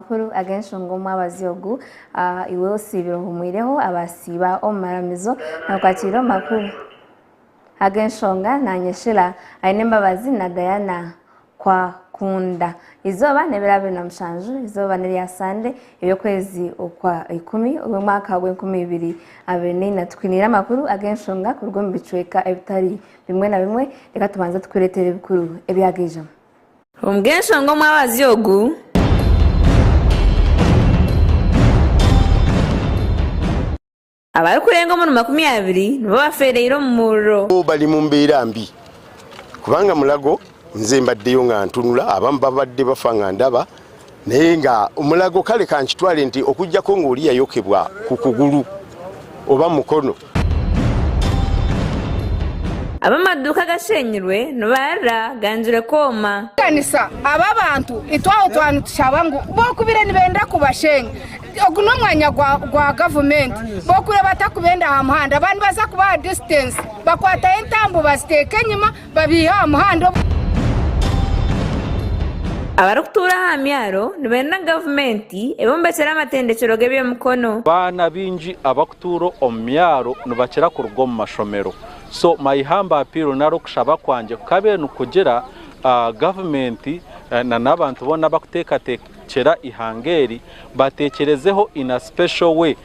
Amakuru ag'enshonga omwabazyo ogu, iwe osiibire ohumwireho abasiiba omu maramizo nakwakirira omu makuru ag'enshonga nanye Sheila Ainembabazi na Diana Kwakunda. Eizooba n'ebiro 27, eizooba n'erya Sande ery'okwezi okwa ikumi omwaka gw'enkumi ibiri abiri n'eina. Tukwiniire amakuru ag'enshonga kuruga omu bicweka ebitari bimwe na bimwe, reka tubanze tukureetere ebikuru ebyagaijamu. Omu g'enshonga omwabazyo ogu. Abarikurenga omuri 20 nibo bafeereire omu muriro. Bali mu mbeera mbi kubanga Mulago nze mbaddeyo nga ntunula abamu babadde bafa nga ndaba naye nga Mulago kale kankitwale nti okuggyako ng'oli yayokebwa ku kugulu oba mukono. Ab'amaduuka agashenyirwe nibarira gangire kwoma. Kanisa aba abantu itwe aho twaba nitushaba ngu bokubire nibenda kubashenya ogu n'omwanya gwa gavumenti bokubire batakubenda aha muhanda ba nibaza kubaha distance bakwatayo entambu baziteeka enyima babiihe aha muhanda. Abarikutuura aha myaro nibenda gavumenti ebombekyere amatendekyero g'eby'emikono. Abaana baingi abarikutuura omu myaro nibakira kuruga omu mashomero so my humble appeal nari okushaba kwangye kukabaire nikugira gavumenti na n'abantu boona abarikuteekateekyera eihanga eri bateekyerezeho in a special way.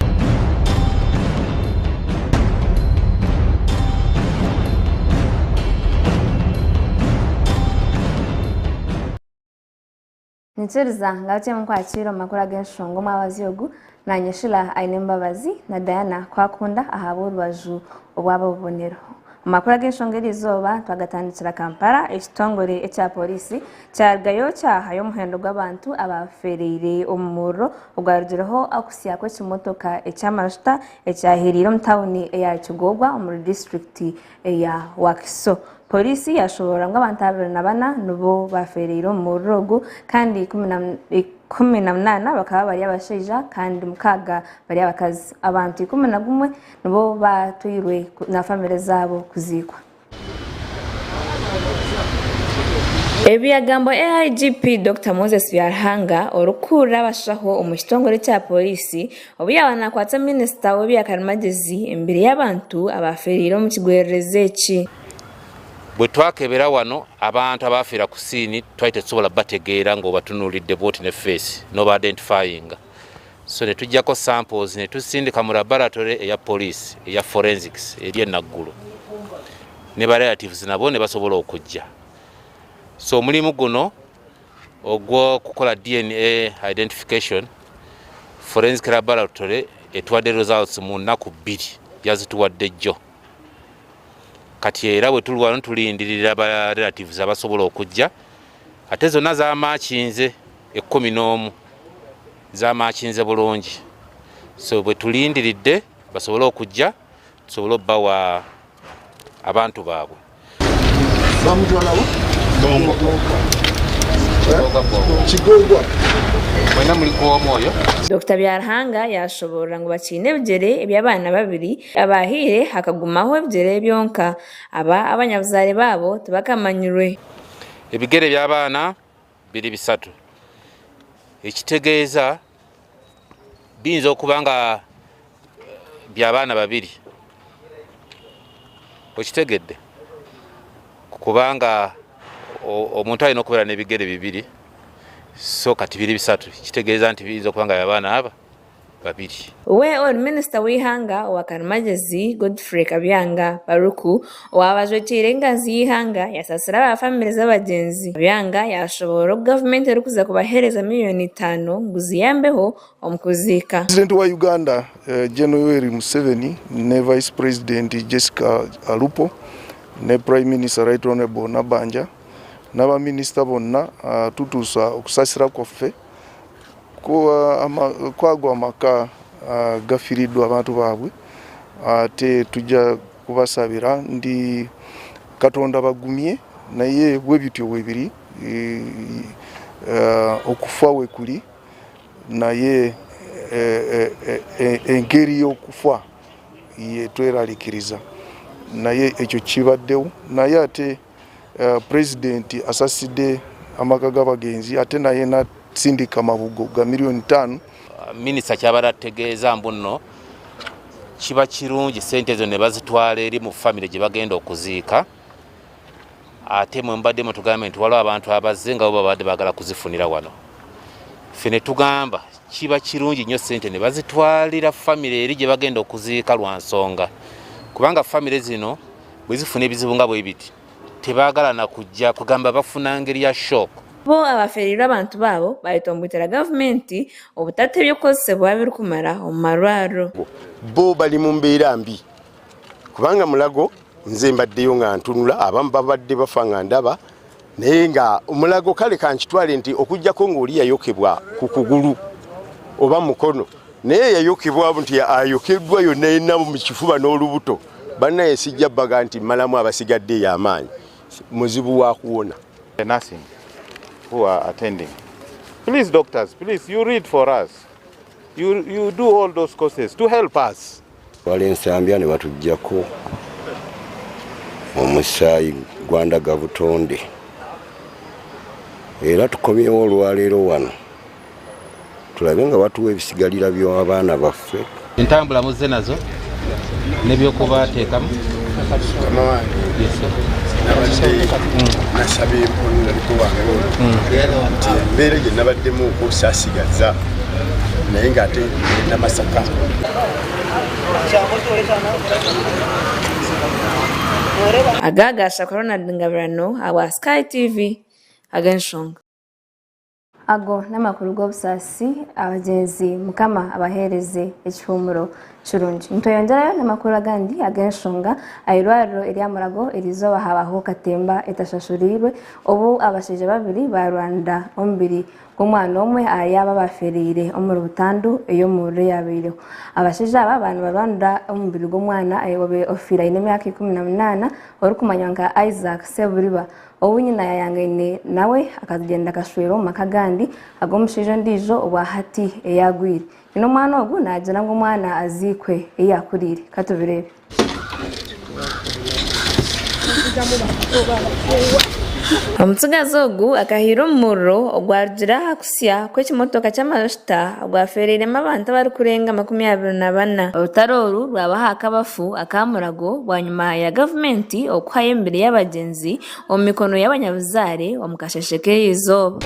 Nyikiriza ngarukye nkwakiire omu makuru ag'enshonga omwabazyo ogu, naanye Sheila Ainembabazi na Diana Kwakunda ahabw'orubaju obw'ab'obubonero. Omu makuru ag'enshonga eriizooba twagatandikira Kampala, ekitongore ekya pooriisi kyarugayo kyahayo omuhendo gw'abantu abaafeereire omu muriro ogwarugireho okusya kw'ekimotoka eky'amajuta ekyahiriire omu tauni eya Kigogwa omuri disiturikiti eya Wakiso. Pooriisi yaashoboorora ngu abantu 24 nibo baafeereire omu muriro ogu kandi 18 bakaba bari abashaija kandi mukaaga bari abakazi. Abantu 11 nibo baatwirwe na famire zaabo kuziikwa. Ebi byagambwa AIGP Dokita Moses Byaruhanga orikukurira abashaho omu kitongore kya Pooriisi obu yaaba nakwatsa minisita w'ebyakarimagyezi emibiri y'abantu abaafeereire omu kigwererezi eki. Bwe twakebera wano abantu abaafiira ku siini twali tetusobola bategeera ng'obatunuulidde bw'oti ne feesi n'oba identifyinga. So ne tuggyako samples ne tuzisindika mu laboratory eya police eya forensics eri e Naguru ne ba relatives nabo ne basobola okujja. So omulimu guno ogw'okukola DNA identification forensic laboratory etuwadde results mu nnaku bbiri yazituwadde jjo. Kati era bwe tuli wano tulindirira ba relatives abasobola okujja ate zonna zamakinze 11. Zamakinze bulungi so bwetulindiridde basobole okujja tusobole obawa abantu baabwe. Bamutwalawa? Kigogwa. Mwena muli kwomu oyo? Dokita Byaruhanga yashoborora ngu bakiine ebigyere eby'abaana babiri abahiire hakagumaho ebigyere byonka aba abanyabuzaare baabo tibakamanyirwe. Ebigere by'abaana biri bisatu ekitegeeza biyinza okuba nga bya baana babiri okitegedde kubanga omuntu alina okubeera n'ebigere bibiri so kati biri bisatu kitegeeza nti biyinza okuba nga byabaana aba babiri. We ori minisita w'eihanga owa karimagyezi Godfrey Kabyanga Baruku owaaba ajwekyeire enganzi y'eihanga yasaasira aba famire z'abagyenzi. Kabyanga yashoboorora oku gavumenti erikuza kubaheereza miriyoni itaano ngu ziyambeho omu kuziika. Purezidenti wa Uganda Gen Yoweri Museveni ne Vice President Jessica Alupo ne Prime Minister Right Honourable Nabbanja n'abaminisita bonna tutuusa okusasira kwaffe Ku ago amaka gafiriddwa abantu baabwe ate tujja kubasabira ndi Katonda abagumye naye bwebityo bwebiri okufa wekuli naye engeri yokufa yetweralikiriza naye ekyo kibaddewo naye ate Pulezidenti asasidde amaka g'abagenzi ate naye. kusindika amabugo ga milioni taano. Minisita kyabadde atutegeeza mbu nno kiba kirungi ssente ezo ne bazitwala eri mu famire gye bagenda okuziika ate mwe mubadde mutugambe nti waliwo abantu abazze nga bo babadde baagala kuzifunira wano ffe ne tugamba kiba kirungi nnyo ssente ne bazitwalira famire eri gye bagenda okuziika lwa nsonga kubanga famire zino bwe zifuna ebizibu nga bwe biti tebaagala na kujja kugamba bafuna ngeri ya shock. Bo abafereirwe abantu baabo bayetomboitera gavumenti obutata eby'okukozesebwa birikumara omu marwariro. Bo bali mu mbeera mbi kubanga Mulago nze mbaddeyo nga ntunula, abamu babadde bafa nga ndaba, naye nga Mulago kale kankitwale nti okuggyako ng'oli yayokebwa ku kugulu oba mukono, naye yayokebwa nti ayokeddwa yonna yenna mu kifuba n'olubuto, bannaye sijja baga nti mmalamu abasigadde eyo amaanyi, muzibu wa kuwona. The nursing who are attending. Please doctors, please you read for us. You do all those courses to help us. Twala ensambya ne batuggyako omusaayi gwa ndagabutonde era tukomyewo olwaleero wano tulabe nga batuwa ebisigalira by'abaana baffe. Entambula muzze nazo n'ebyokubateekamu? Mukama wange, nabadde nasabye omuliko wange ono nti embeera gye nabaddemu okusaasigaza naye ng'ate Namasaka. Aga gashakwa Ronald Ngabirano ahabwa Sky TV ag'enshonga. Ago n'amakuru g'obusaasi abagyenzi Mukama abaheereze ekihuumuro kirungi. Nitweyongyerayo n'amakuru agandi ag'enshonga aha irwariro erya Mulago eriizooba habaho katemba etashashuriirwe obu abashaija babiri baarwanira omubiri gw'omwana omwe ahari abo abafeereire omuri butandu ey'omuriro eyabaireho. Abashaija aba baaba nibarwanira omubiri gw'omwana ofiire aine emyaka 18 orikumanywa nka Isaac Sseburiba Obu nyina yaayangaine nawe, akagyenda akashwerwa omu maka agandi ag'omushaija ondiijo obwa hati ei agwire. Nyina omwana ogu naagira ngu omwana aziikwe ei yaakuriire. Ka tubireebe. Omutsigazi ogu akahiira omu muriro ogwarugire aha kusya kw'ekimotoka ky'amajuta ogwafeereiremu abantu abarikurenga 24. Orutaro oru rwaba aha kabafu aka Murago bwanyima ya gavumenti okuhayo emibiri y'abagyenzi omu mikono y'abanyabuzaare omu kasheeshe k'erizooba.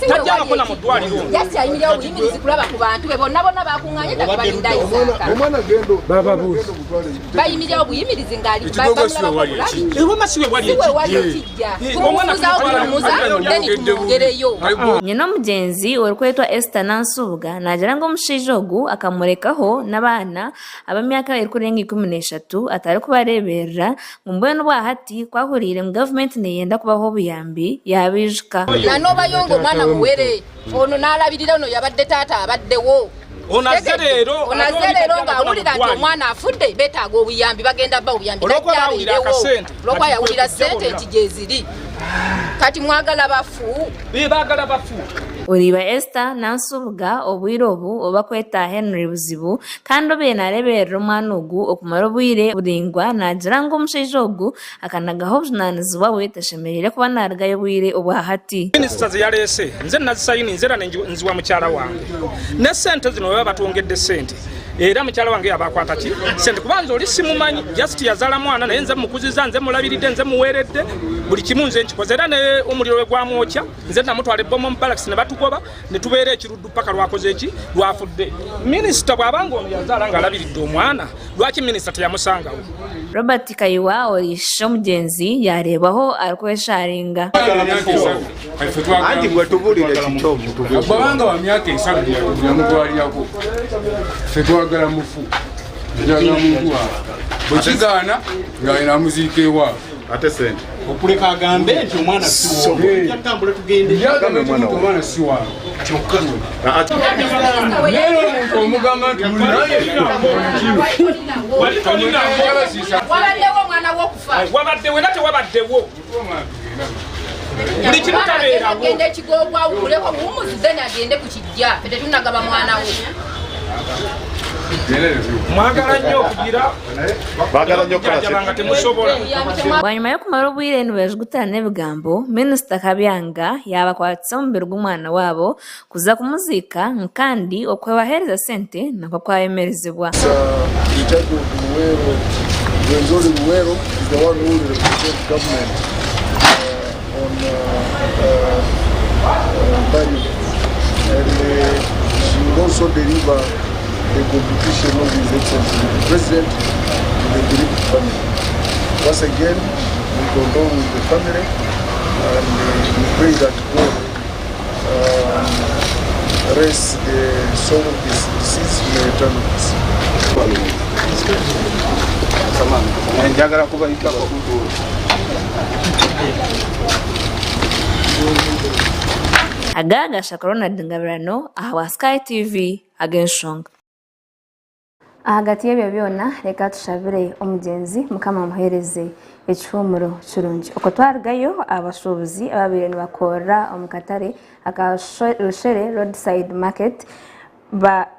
Tajjangako na mu ddwaliro ono. Just ayimirirawo buyimirizi kulaba ku bantu be bonna bonna bakuŋŋaanye nga tebalinda Isaaka. Bayimirirawo buyimirizi ng'ali bamulabako bulabi. Ewama si we wali Si we wali ekijja. ekijja. Tumubuuzawo tumubuuza then tumwongereyo. Nyina omugyenzi orikwetwa Esther Nansubuga naagira ngu omushaija ogu akamurekaho n'abaana ab'emyaka erikurenga 13 atarikubareeberera ngu mbwenu obwahati ku ahuriire ngu gavumenti neyenda kubaha obuyambi yaabaijuka. Nanobayo nga omwana muwere ono n'alabirira ono yabadde taata abaddewo. Ono azze leero, Ono azze leero ng'awulira nti omwana afudde beetaaga obuyambi bagenda bba obuyambi Olw'okuba tajja baawulira abeerewo. akasente, Olw'okuba kati yawulira kwe kujja ssente bonna. nti gyeziri. Kati mwagala bafu? Be baagala bafu. Oriiba Esther Nansubuga obwire obu ou barikweta Henry Buzibu kandi obaire naareeberera omwana ogu okumara obwire buraingwa naagira ngu omushaija ogu akanagaho obujunaanizibwa bwe tashemereire kuba naarugayo obwire obwa hati. Minisita ze yaleese nze nazisayininze era nziwa mukyala wange ne ssente zino bwe baba batwongedde ssente era mukyala wange yaba akwata ki ssente kuba nze oli simumanyi just yazaala mwana naye nze mukuziza nze mulabiridde nze muweeredde buli kimu nze nkikoze era ne omuliro we gwamwokya nze namutwala ebbomo mu balakisi ne batugoba ne tubeera ekiruddu paka lwakoze eki lwafudde. Minisita bw'aba nga ono yazaala ng'alabiridde omwana lwaki minisita teyamusangawo? Robert Kayiwa oriishe omugyenzi yaareebwaho arikwesharinga. Anti gwe tubulire kiki omutuufu. Bwabanga wa myaka esatu yamutwalirako. Ffe twagala mufu. Twagala muntu waabwe. Bwe kigaana nga amuziika ewaabwe. Ate sente. Okuleka agambe nti omwana si wuwo. Tujja kutambula tugende. Agambe nti omwana si waabwe. Kyokka. Naye omuntu omugamba nti muli naye. Wabaddewo omwana Omwana we okufa. Wabaddewo era tewabaddewo. Buli kimu tabeerawo. Agenda ekigogwa awumuleko buwumuzi then agende ku kijja. Ffe tetunnagaba mwana we. Mwagala nnyo okugira Baagala nnyo okukola okujjanjaba nga temusobola. Bwanyima y'okumara obwire nibejugutana ebigambo, Minisita Kabyanga yaabakwatisa omubiri gw'omwana waabo kuza kumuziika kandi okwebaheereza sente nakwo kwayemerezibwa. In charge of Luwero, Rwenzori Luwero is the one who will represent government on burial. And she will also deliver the contribution of His Excellency the President to the bereaved family. Once again, we condole with the family and we pray that God rest the soul of this deceased in eternal peace. Njagala kubayitako. Aga Gashaka Ronald Ngabirano ahabwa Sky TV ag'enshonga. Ahagati y'ebyo byona reka tushabire omugyenzi Mukama amuheereze ekihuumuro kirungi. Okwo twarugayo abashuubuzi ababaire nibakorera omu katare aka Rushere Roadside Market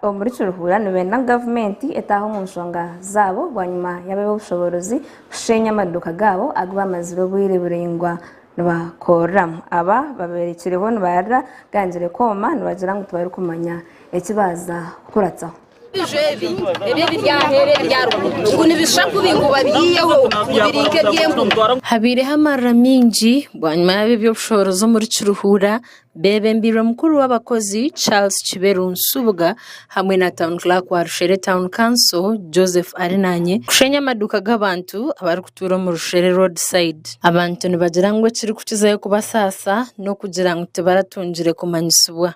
omuri Kiruhura nibenda ngu gavumenti etaahe omu nshonga zaabo bwanyima y'ab'obushoboorozi kusheenya amaduuka gaabo agu bamazire obwire buraingwa nibakoreramu. Aba baberekireho nibarira gangire kwoma nibagira ngu tibarikumanya eki baaza kukuratsaho. Ebiju ebi ebi ebiri aheeru ebya ruguru ngu nibishusha kubi ngu babyiheho ngu biri nk'eby'empumi. Habaireho amarira maingi bwanyima y'ab'eby'obushoboorozi omuri Kiruhura beebembeirwe mukuru w'abakozi Charles Kiberu Nsubuga hamwe na Town Clerk wa Rushere Town Council Joseph Arinanye kushenya amaduuka g'abantu abarikutuura omu Rushere Road Side. Abantu nibagira ngu ekirikukizayo kubasaasa n'okugira ngu tibaratungire kumanyisibwa.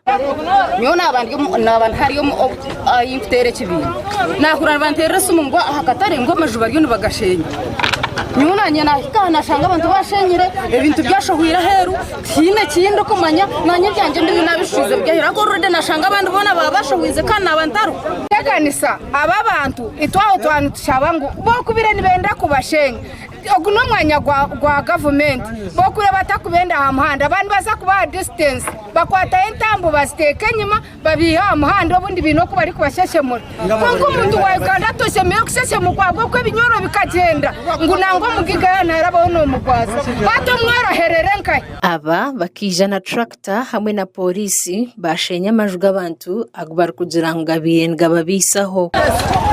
Nyowe naaba ndi omu- naaba ndi hariya omu- omu- ahi nkuteera ekibiina naahurira nibanteerera esimu ngu aha katare ngu amaju bariyo nibagashenya. Nyowe naanye naahika aha naashanga abantu baashenyire, ebintu byashohwire aheeru, tihaine eki ndikumanya, naanye ebyangye ndiyo naabishushwize biri aheeru ahakuba already naashanga abandi boona baaba bashohwize kandi naaba ntariho. Teganisa aba abantu itwe aho twaba nitushaba ngu bookubire nibenda kubashenya. Ogu n'omwanya gwa gavumenti. Bokureeba batakubenda aha muhanda baba nibaza kubaha disitansi bakwatayo entambu baziteeka enyima babiiha aha muhanda obundi baine oku barikubasheshemura. Kwonka omuntu wa Uganda toshemereire kusheshemurwa ahabw'okuba ebinyoro bikagyenda ngu nangwa omugiga yaaba naarabaho noomugwaza. Hati omworo aherere nkahi? Aba bakaija na turakita hamwe na pooriisi baashenya amaju g'abantu agu barikugira ngu gabaire nigababaisaho.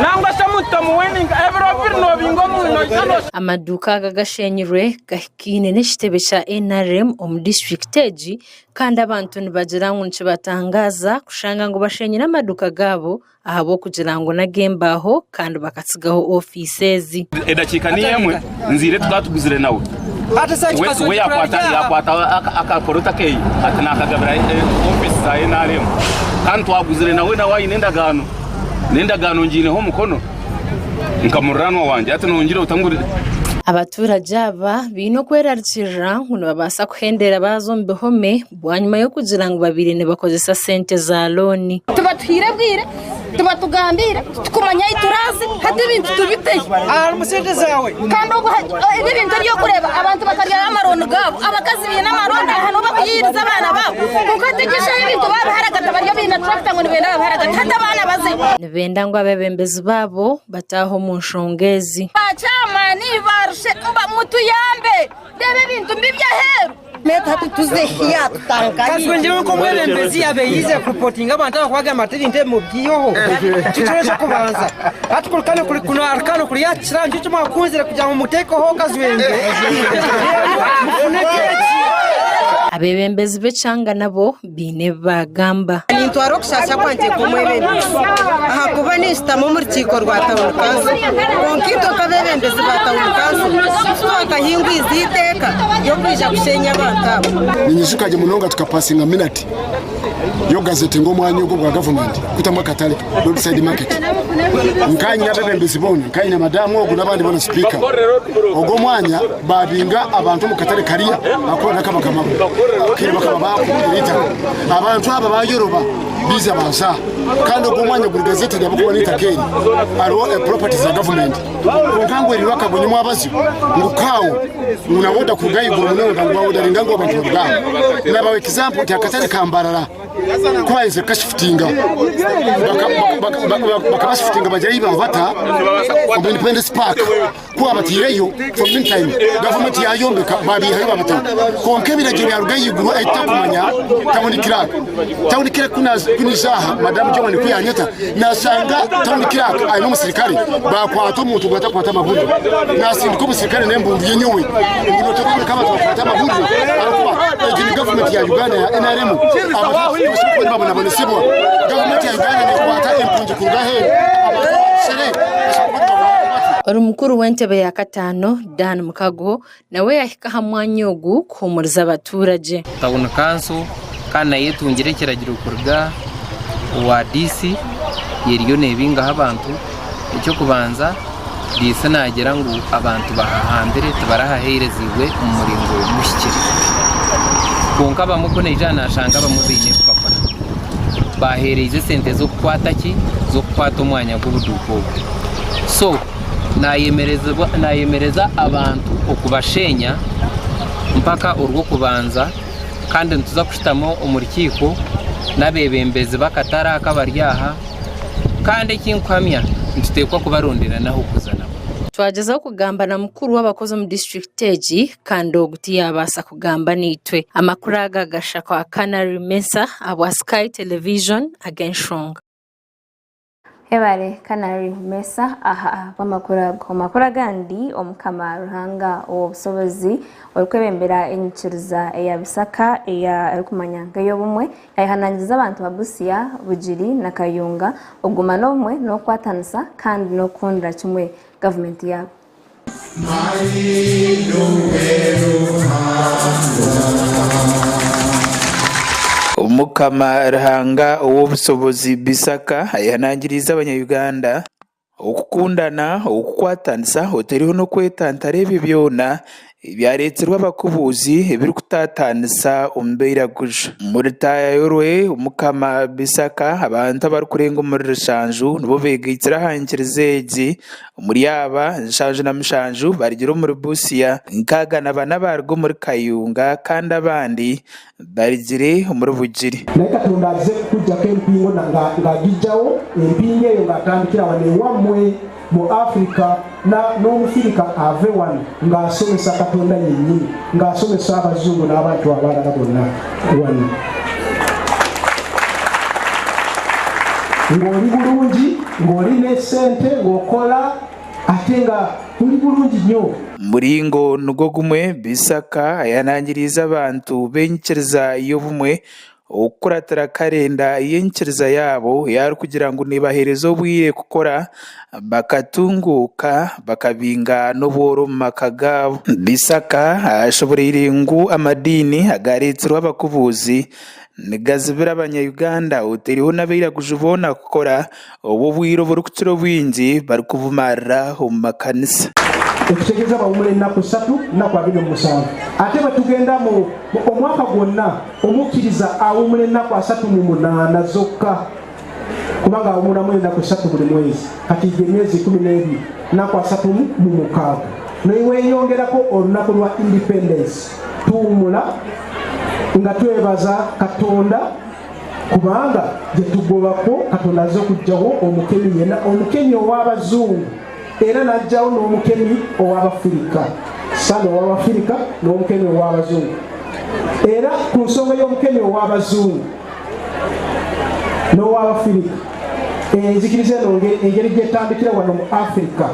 Nangwa shi omuntu tomuwininga, ebiro biri noobinga omuntu noija no. Amaduuka aga agashenyirwe gahikaine n'ekitebe kya NRM omu disiturikiti egi kandi abantu nibagira ngu nikibatangaaza kushanga ngu bashenyire amaduuka gaabo ahabw'okugira ngu n'ag'embaaho kandi bakatsigaho ofiisi ezi. Edakiika niyo emwe nziire tukaba tuguzire nawe we yakwata akakorota keye ati nakagabira ofiisi za NRM kandi twaguzire nawe nawe aine endagaano n'endagaano ngiineho omukono nka muriraanwa wangye hati nongira ota ngu Abaturage aba baine okwerarikirira ngu nibabaasa kuhendera baaza omu bihome Bwanyima y'okugira ngu babaire nibakozesa sente za looni. Tibatuhaire bwire, tibatugambiire, titukumanya ahi turaaze, hati ebintu tubiteyo. Kandi obu ebi ebintu ebi orikureeba abantu bakaryayo amarooni gaabo, abakazi baine amarooni aha niho barikuhiiriza abaana baabo, kwonka hati egi eshaaha ebintu baabiharagata bariyo baine turakita ngu nibenda babiharagate, hati abaana bazeyo. Nibenda ngu abeebembezi baabo bataahe omu nshonga ezi. Ba chairman ba Rushe mutuyambe, reeba ebintu mbibi aheeru. Kaswe njewe nk'omwebembezi yaaba yaizire kuripotinga abantu aba kubagamba ati ebintu ebi mubyiheho nikyo kiro eky'okubanza hati kuri kanu kuri kuno ahari kanu kuri aha kisharaani nikyo kimwakunzire kugira ngu muteekeho kazwengye reero mufune keeki. Abeebembezi b'ekyanga nabo baine ebi baagamba. Nintwara okushaasha kwangye nk'omwebembezi ahakuba ninshutama omu rukiiko rwa tawuni kanso kwonka itwe nk'abeebembezi ba tawuni kanso titwakahingwize eiteeka ry'okwija kushenya abantu aba. Ninyijuka gye munonga tukapasinga minati. y'okugazetinga omwanya ogu ogwa gavumenti kutamu akatare, road side market. Nkanye n'abebembezi boona, nkanye na madamu ogu n'abandi boona sipiika, ogu omwanya babinga abantu omu katare kariya ahakuba n'akabakamabo kaire bakaba baakugura eitaka. Abantu aba bayoroba baiza baaza aha kandi ogu omwanya guri gazetted ahabw'okuba n'eitaka eri hariho property za gavumenti. Kwonka ngu eriho akagonya omwabazyo ngu kaawo ngu na woda kuruga ahaiguru munonga ngu bawodaringa ngu abantu baruge aha. Nabaha example nti akatare ka Mbarara ku baaherize kukashifutinga bakabashifutinga bagira ahi baabata omu Independence Park. Ku baabataireyo for meantime gavumenti yaayombeka baabiihayo baabataho. Kwonka ebiragiro byaruga ahaiguru ahi tutakumanya town clerk. Town clerk ku naija aha Madam Joan ku yaanyeta naashanga town clerk aine omusirikare baakwata omuntu ngu atakwata amahurire. Naasindika omusirikare n'embundu ye nyowe ngu nooteekwa kureka abantu bakwate amahurire ahabw'okuba egi ni gavumenti ya Uganda ya NRM abantu tibabaasa kuba nibabonabonesibwa. Gavumenti ya Uganda neekwata empungi kuruga aheeru abantu abashere basobora kuba nibabonabonesibwa bati. Ori mukuru w'entebe ya kataano Dan Mukago nawe yahika aha mwanya ogu kuhumuriza abaturage. Tawuni kanso kandi nayo etungire ekiragiro kuruga owa DC eriyo nebingaho abantu. Eky'okubanza DC nagira ngu abantu bahahambire tibarahaheerezibwe omu muringo guhikire. Kwonka abamwe ku naija aha nashanga abamwe baine ebi bakora. Baheereize esente z'okukwata ki? Z'okukwata omwanya gw'obuduuka obwo. So Naayemereza abantu okubasheenya mpaka orw'okubanza kandi nituza kushutama omu rukiiko n'abeebembezi b'akatare aka abari aha kandi eki nkuhamya nituteekwa kubarondera n'ah'okuza nabo. Twagyezaho kugamba na mukuru w'abakozi omu disiturikiti egi kandi ogu tiyaabaasa kugamba naitwe. Amakuru aga gashakwa Canary Mensah ahabwa Sky Television ag'enshonga. Ebare Canary Mesa aha ahabw'amakuru ago. Omu makuru agandi, Omukama Ruhanga ow'obusobozi orikwebembera enyikiriza eya Bisaka eya erikumanya nk'ey'obumwe yayehanangiriza abantu ba Busia, Bugiri na Kayunga okuguma n'obumwe n'okukwatanisa kandi n'okukundira kimwe gavumenti yaabo. Omukama Ruhanga ow'obusobozi Bisaka ayehanangiriize abanya-Uganda okukundana, okukwatanisa otaireho n'okwetantara ebyo byona ebyareetsirwe abakubuuzi ebirikutaataanisa omu bairaguju. Omuri rutaayayo rwe, Omukama Bisaka abantu abarikurenga omuri rushanju nibo beegaitsire aha nkiriza egi Omuri aba, 77 barugire omuri Busia, 64 baaruga omuri Kayunga kandi abandi barugire omuri Bugiri. Naye Katonda aze kukujjako empingo na nga, nga agijjawo, empingo eyo nga atandikira wano ewammwe mu Africa, na, n'Omufirika ave wano nga asomesa Katonda yennyini, nga asomesa Abazungu n'abantu abalala bonna wano. Ng'oli bulungi, ng'oli n'esente, ng'okola ate nga oli bulungi nnyo. Muringo nigwo gumwe, Bisaka ayanangiriize abantu b'enyikiriza y'obumwe okukuratira karenda y'enyikiriza yaabo ei arikugira ngu nebaheereza obwire kukora bakatunguuka bakabinga n'obworo omu maka gaabo. Bisaka ashoboreire ngu amadiini agareetsirwe abakubuuzi Nigazibira abanya-Uganda otaireho n'abairaguju boona kukora obu obwire oburikukira obwingi barikubumarira omu makanisa. Ekitegeeza bawumura enaku satu naku 27. Ate bwetugenda mu omwaka gwonna omukiriza awumura enaku 38 zokka kubanga awumuramu enaku satu buli mwezi kati gye emyezi 12 naku 36 neweyongerako olunaku lwa independence tuwumula nga twebaza Katonda kubanga gyetugobako Katonda aze okujjawo omukemi yena omukemi owabazungu era najjawo n'omukemi owabafirika sana owabafirika n'omukemi owabazungu era ku nsonga y'omukemi owabazungu n'owabafirika enzikiriza eno engeri gyetandikira wano mu Africa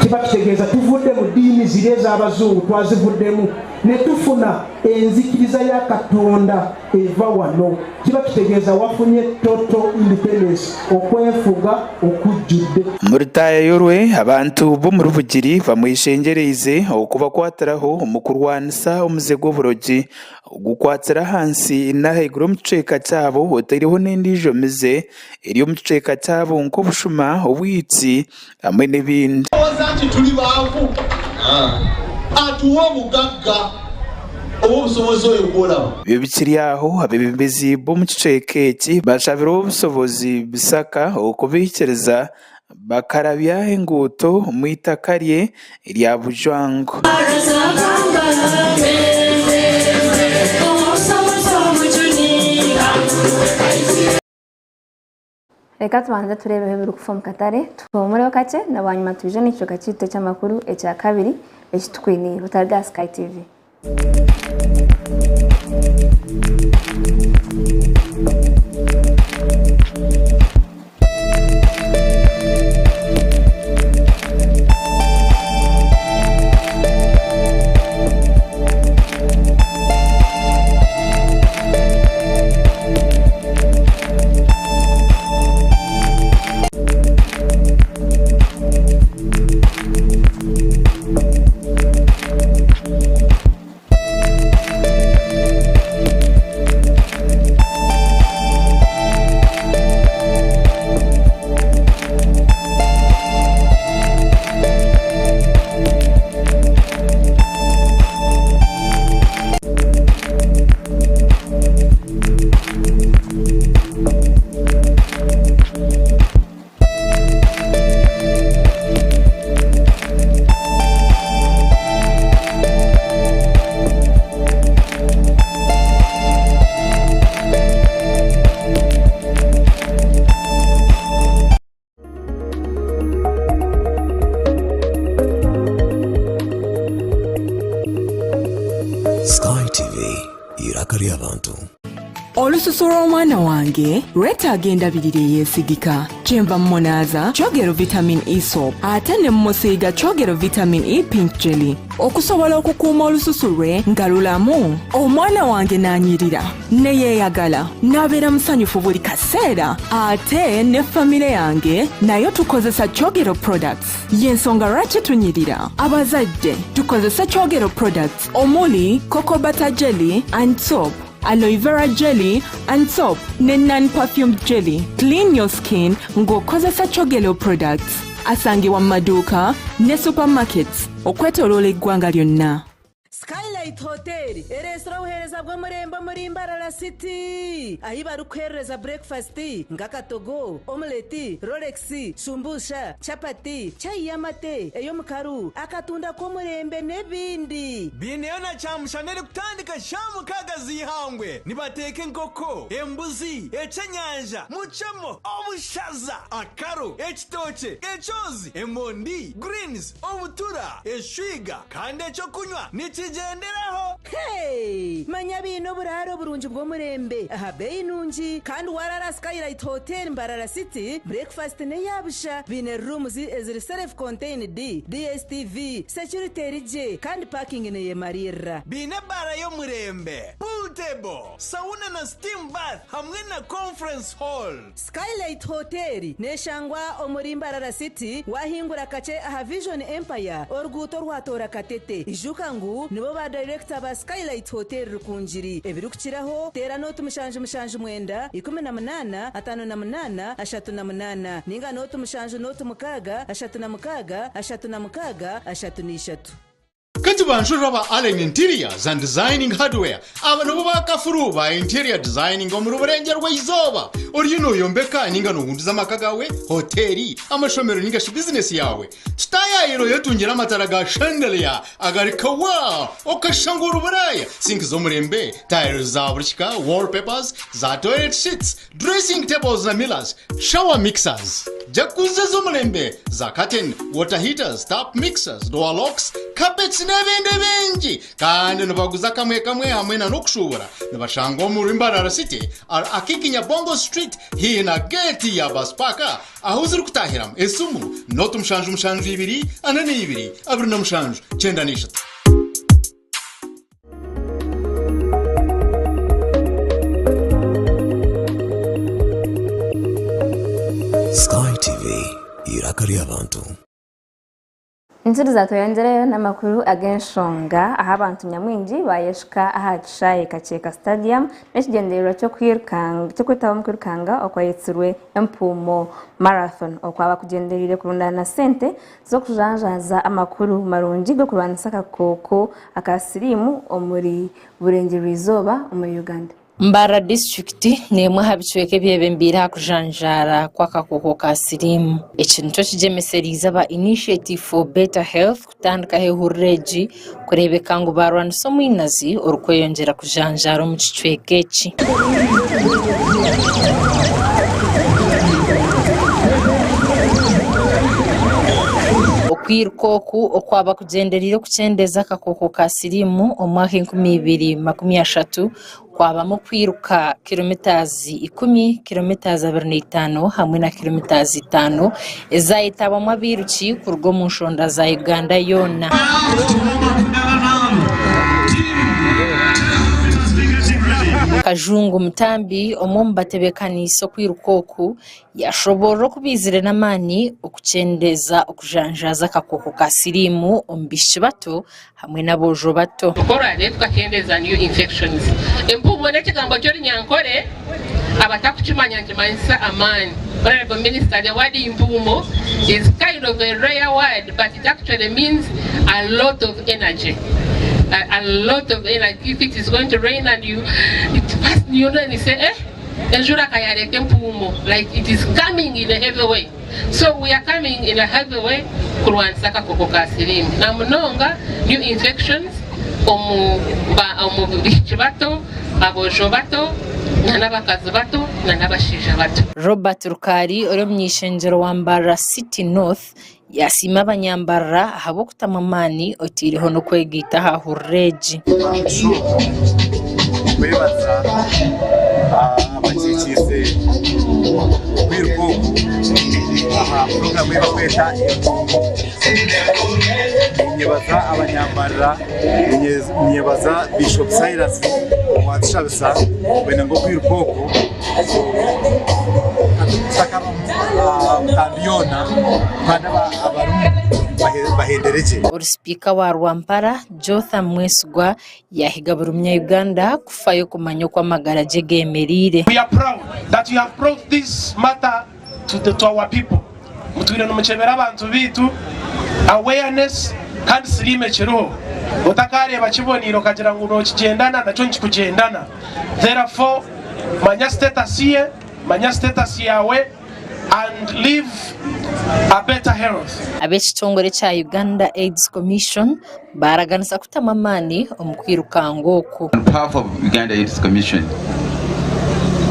kiba kitegeeza tuvudde mu ddiini ziri ez'abazungu twazivuddemu. Ne tufuna enzikiriza ya Katonda eva wano, kiba kitegeeza wafunye total independence, okwefuga okujjudde. Omu rutaaya orwe, abantu b'omuri Bugiri bamweshengyereize okubakwatiraho omu kurwanisa omuze gw'oburogi ogukwatsire ahansi n'ahaiguru omu kicweka kyabo otaireho n'endiijo mize eri omu kicweka kyabo nk'obushuma, obwitsi hamwe n'ebindi. Olowooza nti tuli baavu? Atuwa obugagga ow'obusobozi oyo gw'olaba. Ebyo bikiri aho, abeebembezi b'omu kicweka eki bashabire ow'obushobozi Bisaka okubihikiriza bakarabya enguuto omu eitaka rye erya Bujwango. Reka tubanze tureebeho ebirikufa omu katare, tuhuumureho kakye na bwanyima twije n'ekicweka kyaitu eky'amakuru ekyakabiri eki tukwiniire. Otariga aha Sky TV. Sky TV, iraka ry'abantu. Olususu lw'omwana wange lwetaaga endabirira eyeesigika. Kyenva mmunaaza Kyogero Vitamin E Soap ate ne mmusiiga Kyogero Vitamin E Pink Jelly okusobola okukuuma olususu lwe nga lulamu. Omwana wange n'anyirira ne yeeyagala n'abeera musanyufu buli kaseera ate ne famire yange nayo tukozesa Kyogero products. Y'ensonga lwaki tunyirira. Abazadde tukozese Kyogero products omuli Cocoa Butter Jelly and Soap, Aloe Vera Jelly and Soap ne Non-Perfumed Jelly. Clean your skin ng'okozesa Kyogero products. Asangibwa mu maduuka ne supermarkets okwetoloola eggwanga lyonna. Skylight Hotel ereetsire obuheereza bw'omurembe omuri Mbarara City ahu barikuheerereza burekifasiti nk'akatogo, omuleti, rolex, shumbusha, chapati, chai y'amate, ey'omukaru, akatunda k'omurembe n'ebindi. Baineyo na kyamushana erikutandika shaaha mukaaga z'eihangwe. Nibateeka enkoko, embuzi, eky'enyanja, mucemo, obushaza, akaro, ekitookye, ekyozi, emondi, greens, obutura, eshwiga kandi eky'okunywa nikigyenderaho. Hey! Manya baine oburaaro burungi bw'omurembe aha beeyi nungi kandi waaraara Skylight Hotel Mbarara City, breakfast n'eya busha. Baine rooms eziri self contained, DSTV, security eri gye kandi parking neyemariirira. Baine ebaara y'omurembe, pool table, sauna na steam bath hamwe na conference hall. Skylight Hotel neshangwa omuri Mbarara City wahingura kakye aha Vision Empire oruguuto orwatoora Katete. Ijuka ngu nibo ba dayirekita ba Skylight Hotel Rukungiri. Ebirikukiraho teera nooti 779 18 58 38 ninga nooti 7 06 36 33. Kati banshurira ba Allen Interiors and Designing Hardware aba nibo bakafuru ba interior designing omuri Burengyerwa Izooba. Oriyo noyombeka ninga nohunduza amaka gawe, hoteri, amashomero ninga shi bizinesi yawe. Tutayayira oyetungire amatara ga chandelier agari kawa okashusha ngu ori Buraaya, sinki z'omurembe, tiles za buri kika, wallpapers, za toilet sheets, Dressing tables na mirrors, shower mixers, jacuzzi z'omurembe, za curtain, water heaters, tap mixers, door locks, carpets n'ebindi bingi. Kandi nibaguza kamwe kamwe hamwe na n'okushuubura. Nibashangwa omuri Mbarara City, Akiiki Nyabongo Street haihi na geeti ya bus park ahu zirikutahiramu. Esimu noti 7 7 2 42 27 93. ry'abantu. Enturiza tweyongyereyo n'amakuru ag'enshonga ahu abantu nyamwingi bayeshuka aha kishaayi Kakyeka Stadium n'ekigyendererwa ky'okwetaba omu kwirukanga okwayetsirwe Empuumo Marathon okwaba kugyendereire kurundaana sente z'okujanjaaza amakuru marungi g'okurwanisa akakooko aka siriimu omuri Burengyerwa-izooba omuri Uganda. Mbarara disiturikiti n'emwe aha bicweka ebyebembeire aha kujanjaara kw'akakooko ka siriimu. Eki nikyo kigyemesereize aba Initiative for Better Health kutandikaho ehururu egi kureebeka ngu baarwanisa omwinazi orikweyongyera kujanjaara omu kicweka eki. Okwiruka oku okwaba kugyendereire okukyendeeza akakooko ka siriimu omu mwaka 2030 kwabamu okwiruka kilomitaazi ikumi, kilomitaazi 25 hamwe na kilomitaazi itaano ezayetabwamu abairuki kuruga omu nshonda za Uganda yoona. Kajungu Mutambi omwe omu batebekaniise okwiruka oku Yashoboorora oku baizire n'amaani okukyendeeza okujanjaaza akakooko ka siriimu omu baishiki bato hamwe n'aboojo bato. Tukora reero tukakendeeza new infections. Empuumo n'ekigambo ky'orunyankore abatakukimanya nikimanyisa amaani. Honourable Minister, the word impuumo is kind of a rare word but it actually means a lot of energy. A, a lot of energy. If it is going to rain and you, it first you know and you say, eh? Enjura ka yareeta empuumo like it is coming in a heavy way. So we are coming in a heavy way kurwanisa akakooko ka siriimu na munonga new infections omu ba omu baishiki bato, aboojo bato na n'abakazi bato na n'abashaija bato. Robert Rukaari ori omuny'eishengyero wa Mbarara City North yasiima abanyambarara ahabw'okutamu amaani oteireho n'okwegaita aha hururu egi. Kwebaza abakiikiize okwiruka oku aha puroguraamu ei barikweta Empuumo. Ninyebaza abanyambarara, ninyebaza Bishop Silas owatushabisa kwenda ngu okwiruka oku kutakabamu butandu yoona kandi abarimu bahendere gye. Ori sipiika wa Rwampara, Jotham Mwesigwa yaahiga buri munya-Uganda kufayo kumanya oku amagara gye geemereire. We are proud that you have brought this matter to the to our people. Mutwire nimukyebera abantu baitu awareness kandi siriimu ekiriho. Otakareeba kiboneire okagira ngu nokigyendana nakyo nikikugyendana. Therefore manya status ye, manya status yaawe and live a better health. Ab'ekitongore ekya Uganda AIDS Commission baaraganisa kutamu amaani omu kwirukanga oku. On behalf of Uganda AIDS Commission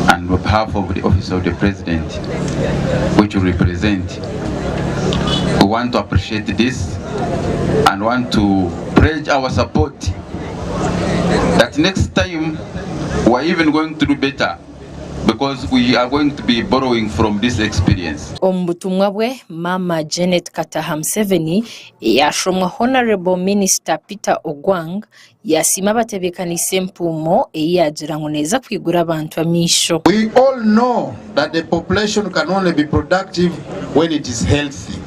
and on behalf of the Office of the President, which we represent, we want to appreciate this and want to pledge our support that next time we are even going to do better because we are going to be borrowing from this experience. Omu butumwa bwe, Maama Janet Kataha Museveni eyashomwa Honourable Minister Peter Ogwang yasiima abatebeekaniise empuumo ei yaagira ngu neeza kwigura abantu amaisho. We all know that the population can only be productive when it is healthy.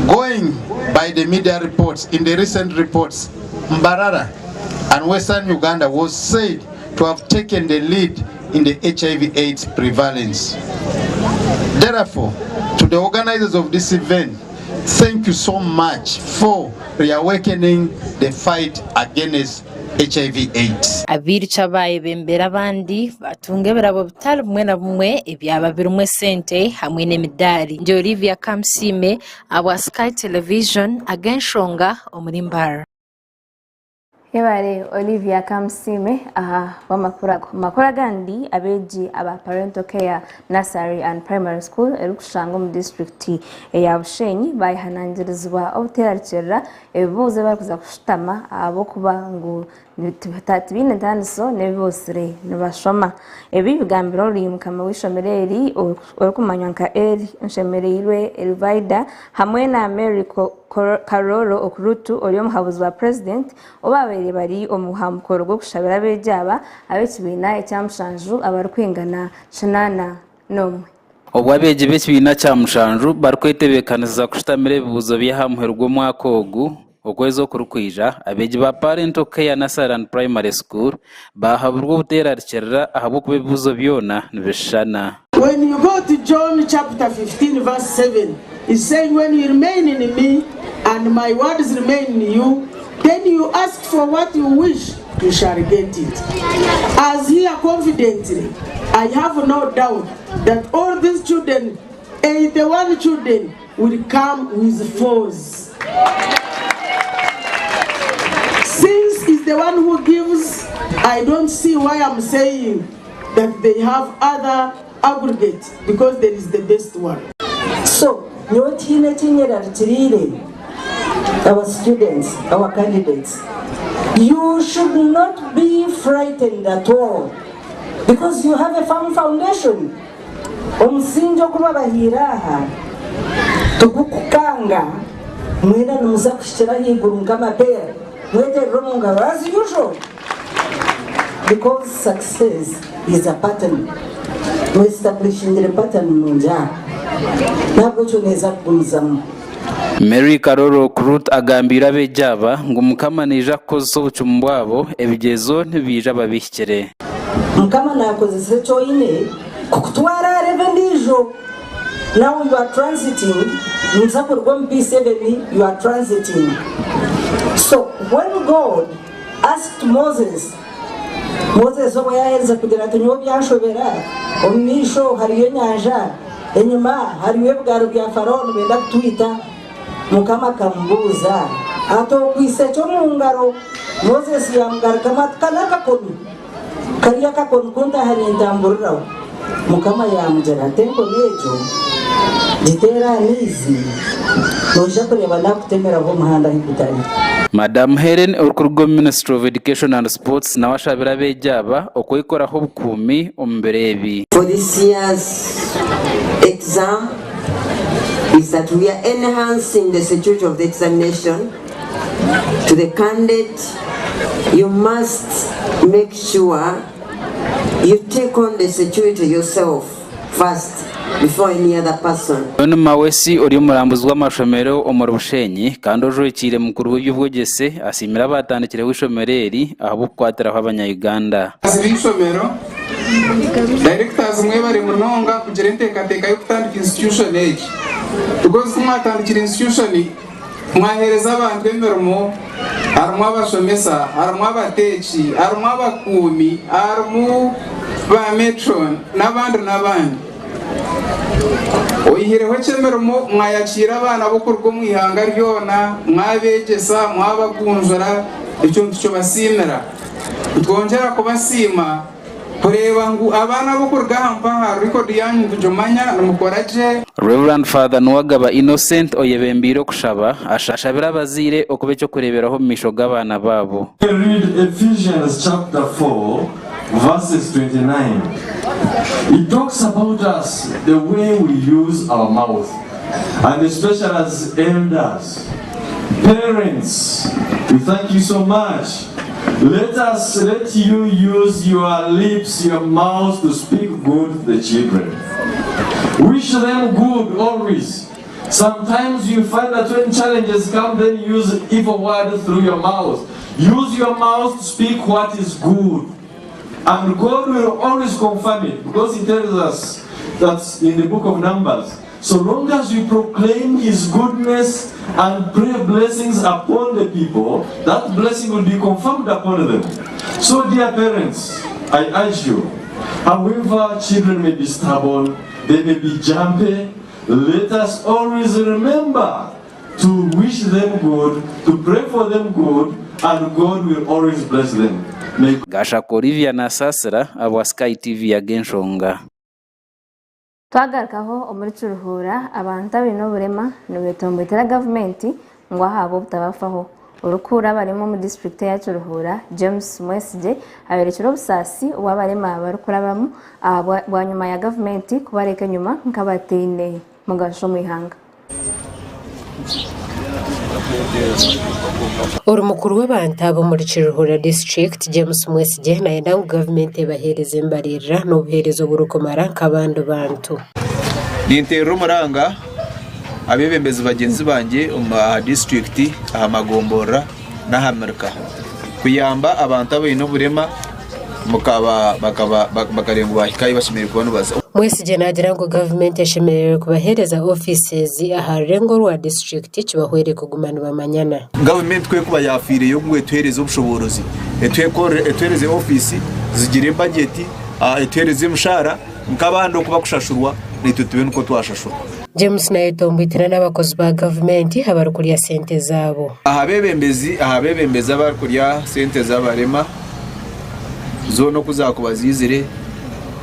Going by the media reports, in the recent reports, Mbarara and Western Uganda was said to have taken the lead in the HIV AIDS prevalence. Therefore, to the organizers of this event, thank you so much for reawakening the fight against HIV AIDS. Abairukyi abaayebembera abandi baatunga ebirabo bitari bimwe na bimwe ebyaba birimu esente hamwe n'emidaari. Ndi Olivia Kamusiime ahabwa Sky Television ag'enshonga omuri Mbarara. Yebare Olivia Kamusiime aha bw'amakuru ago. Amakuru agandi abeegi aba Parental Care Nursery and Primary School erikushangwa omu disiturikiti eya Bushenyi bayehanangirizibwa obuteerarikirira ebibuuzo ebi barikuza kushutama ahabw'okuba ngu tibaine ntaaniso n'ebi bootsire nibashoma. Ebi bigambirwe ori mukama w'eishomero eri orikumanywa nka Elly Nshemereirwe Elvaida hamwe na Mary Karoro Okurutu ori omuhabuzi wa Purezidenti ou baabaire bari omu aha mukoro gw'okushabira abeegi aba ab'ekibiina ekya mushanju abarikwingana 81. Obwo abeegi b'ekibiina kya mushanju barikwetebeekanisiza kushutamira ebibuuzo by'aha muheru gw'omwaka ogu, okwezi okurikwija, abeegi ba Parental Care Nursery and Primary School baahaburwa obuteerarikirira ahabw'okuba ebibuuzo byona nibishushana. When you go to John chapter 15 verse 7, he's saying when you remain in me and my words remain in you, then you ask for what you wish, you shall get it. As here confidently, I have no doubt that all these children, 81 children, will come with fours. Since he's the one who gives, I don't see why I'm saying that they have other aggregate because there is the best one. So, nyowe tihaine ekinyerarikiriire our students, our candidates. You should not be frightened at all because you have a firm foundation. Omusingye ogu babahaire aha tigukukanga mwena nimuza kuhikira ahaiguru nk'amapeera mweterere omu ngaro as usual because success is a pattern. Mwestablishingire pattern nungi aha n'ahabw'ekyo neeza kugumizamu. Mary Karoro Okurut agambiire abeegi aba ngu Mukama naija kukozesa obucumu bwabo ebigyezo nibiija babihikire. Mukama nakozesa eki oine kukutwara aha level endiijo. Now you are transiting, nimuza kuruga omu P7, you are transiting. So when God asked Moses, Moses obu yaaherize kugira ati nyowe byanshobera, omu maisho hariyo enyanja, enyima hariyo ebigaari bya Farao nibenda kutwita, Mukama akamubuuza ati, Okwaitse ki omu ngaro? Moses yaamugarukamu ati, Ka n'akakoni. Kariya akakoni ku ntaaha nintamburiraho. Mukama yaamugira ati, Enkoni egyo giteere aha maizi, noija kureeba naakutemeraho omuhanda ahu gutari. Madam Hellen orikuruga omu Ministry of Education and Sports nawe ashabire abeegi aba okwekoraho obukuumi omu biro ebi. For this year's exam is that we are enhancing the security of the examination to the candidate you must make sure you take on the security yourself first before any other person. John Mawesi ori omurambuzi w'amashomero omuri Bushenyi kandi ojwekiire mukuru w'eby'obwegyese asiimire abatandikireho eishomero eri ahabw'okukwatiraho abanya-Uganda. Abayobozi b'eishomero, Directors mwebare munonga kugira enteekateeka y'okutandika institution egi because kumwatandikire institution Mwaheereza abantu emirimo, harimu abashomesa, harimu abateeki, harimu abakuumi, harimu ba metron n'abandi n'abandi. Oihireho eky'emirimo mwayakiira abaana b'okuruga omu ihanga ryona, mwabeegyesa, mwabagunjura, ekyo nitukibasiimira. Nitwongyera kubasiima. Kureeba ngu abaana ab'okuruga aha mpaha record yaanyu nitugimanya nimukora gye. Rev. Father Nuwagaba Innocent oyebembeire okushaba, ashabire abazaire okuba eky'okureeberaho omu maisho g'abaana baabo. Read Ephesians chapter 4 verses 29. It talks about us the way we use our mouth and especially as elders, parents, we thank you so much. Let us let you use your lips, your mouth to speak good to the children. Wish them good always. Sometimes you find that when challenges come, then use evil words through your mouth. Use your mouth to speak what is good. And God will always confirm it because He tells us that in the book of Numbers. So long as you proclaim His goodness and pray blessings upon the people, that blessing will be confirmed upon them. So, dear parents, I urge you, however children may be stubborn, they may be jumpy, let us always remember to wish them good, to pray for them good, and God will always bless them. May Gashaka Olivia Nasasira ahabwa Sky TV Ag'enshonga. Twagarukaho omuri Kiruhura, abantu abaine oburema nibetomboitera gavumenti ngu ahabwa obutabafaho. Orikuhurira abarema omu disiturikiti eya Kiruhura, James Mwesigye ayorekire obusaasi obu abarema barikurabamu bwanyima ya gavumenti kubareka enyima nk'abataine mugasho omu ihanga. Ori mukuru w'abantu aba omuri Kiruhura disiturikiti James Mwesigye nayenda ngu gavumenti ebaheereze embaririra n'obuheereza oburikumara nk'abandi bantu. Ninteerera omuranga abeebembezi bagyenzi bangye aha disiturikiti, aha magomborora n'aha mirika kuyamba abantu abaine oburema bakareeba ngu baahika ahu bashemereire kuba nibaza. Mwesigye naagira ngu gavumenti eshemereire kubaheereza ofiisi ezi aha rurengo orwa disiturikiti kibahwere kuguma nibamanyana. Gavumenti ku erikuba yaafiireyo ngu etuheereze obushoboorozi, etuheereze ofiisi, zigire bajeti, etuheereze emishaara nk'abandi oku bakushashurwa, naitwe tube nikwo twashashurwa. James naayetombwitira n'abakozi ba gavumenti abarikurya sente zaabo. Aha beebembezi aha beebembezi abarikurya sente z'abarema zoona oku zaakuba ziizire,